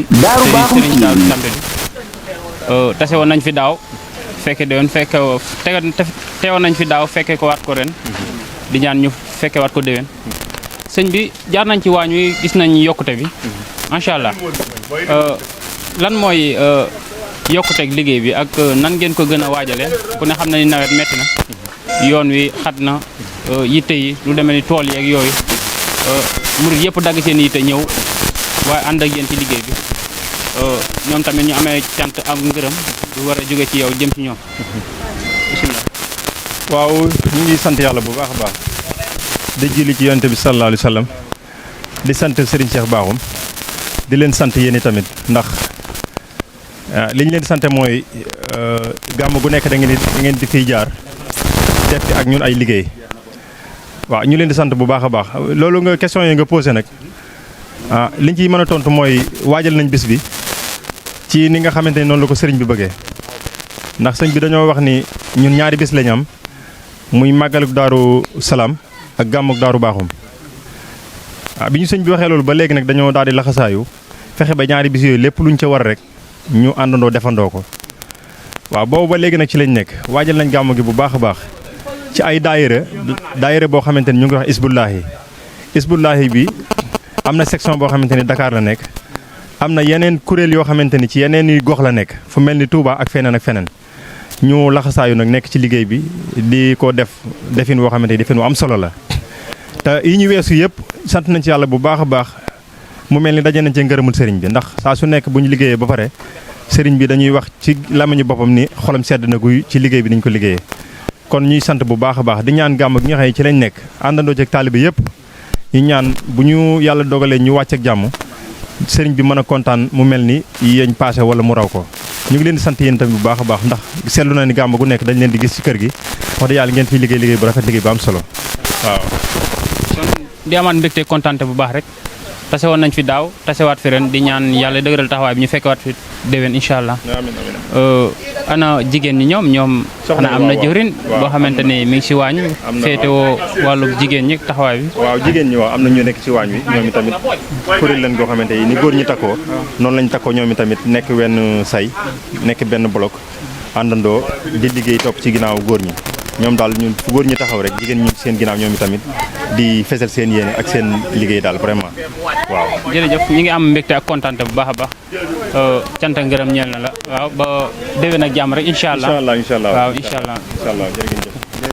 Daaru Baaxum Serigne Daaru Tambédou tase woon nañ fi daaw fekke déwén teewoon nañ fi daaw fekke ko waat ko ren di ñaan ñu fekke waat ko déwén sëñ bi jaar nañ ci waañ wi gis nañ yokkute bi macha allah lan mooy yokkuteeg liggéey bi ak nan ngeen ko gën a waajale ku ne xam na ni nawet metti na yoon wi xat na yitte yi lu demee ni tool yeeg yooyu murid yëpp dagg seen yitte ñëw waaye ànd ak yéen ci liggéey bi ñoom tamit ñu amee cant ak ngërëm du war a jóge ci yow jëm ci ñoom bismillah. waaw ñu ngi sant yàlla bu baax a baax di julli ci yonent bi sallallahu alayhi wa sallam di sant Serigne Cheikh Bakhoum di leen sant yéen tamit ndax li ñu leen di sant mooy gàmm gu nekk da ngeen di fiy jaar def ci ak ñun ay liggéey waaw ñu leen di sant bu baax a baax loolu nga question yi nga posé nag liñ ciy mën a tontu mooy waajal nañ bis bi ci ni nga xamante ni noonu la ko sëriñ bi bëggee ndax sëñ bi dañoo wax ni ñun ñaari bis lañ am muy màggaluk Daaru Salaam ak gàmmuk Daaru Baaxum bi ñu sëñ bi waxee loolu ba léegi nag dañoo daal di laxasaayu fexe ba ñaari bis yooyu lépp luñ ca war rek ñu àndandoo defandoo ko waaw boobu ba léegi nag ci lañ nekk waajal nañ gàmm gi bu baax a baax ci ay daayira boo xamante ni ñu ngi wax Isbullaahi bi am na section boo xamante ni Dakar la nekk am na yeneen kuréel yoo xamante ni ci yeneen i gox la nekk fu mel ni Touba ak feneen ñu laxasaayu nag nekk ci liggéey bi di ko defin woo xamante ni defin wu am solo la. te yi ñu weesu yëpp sant nañ ci yàlla bu baax a baax mu mel ni daje nañ ci ngërëmul sëriñ bi ndax saa su nekk bu ñu liggéeyee ba pare sëriñ bi dañuy wax ci làmmiñu boppam ni xolam sedd na guy ci liggéey bi niñ ko liggéeyee. kon ñuy sant bu baax a baax di ñaan gàmm gi nga xam ne ci lañ nekk àndandoo ci taalibe yëpp. ñu ñaan bu ñu yàlla dogalee ñu wàcc ak jàmm sëriñ bi mën a kontaan mu mel ni yéen passé wala mu raw ko ñu ngi leen di sant yéen tamit bu baax a baax ndax seetlu na ni gàmm gu nekk dañ leen di gis ci kër gi wax dëgg yàlla ngeen fiy liggéey bu rafet liggéey bu am solo waaw. di amaat mbégte kontaante bu baax rek tase woon nañ fi daaw tasewaat fi ren di ñaan yàlla dëgëral taxawaay bi ñu fekkewaat fi déwén incha allah. ana jigéen ñi ñoom xanaa am na jëwrin boo xamante ni mi ngi si waañ féetewoo wàllu jigéen ñi taxawaay bi. waaw jigéen ñi waaw am na ñu nekk ci waañ wi ñoom itamit kuréel leen goo xamante ni góor ñi takkoo noonu lañ takkoo ñoom itamit nekk wenn say nekk benn bloc àndandoo di liggéey topp ci ginnaaw góor ñi ñoom daal ñun fu góor ñi taxaw rek jigéen ñi seen ginnaaw ñoom itamit di fesal seen yéene ak seen liggéey daal vraiment waaw. jërëjëf ñu ngi am mbégte ak kontaante bu baax a baax cant ak ngërëm ñeel na la waaw ba déwén ak jàmm rek incha allah incha allah waaw incha allah jërëjëf.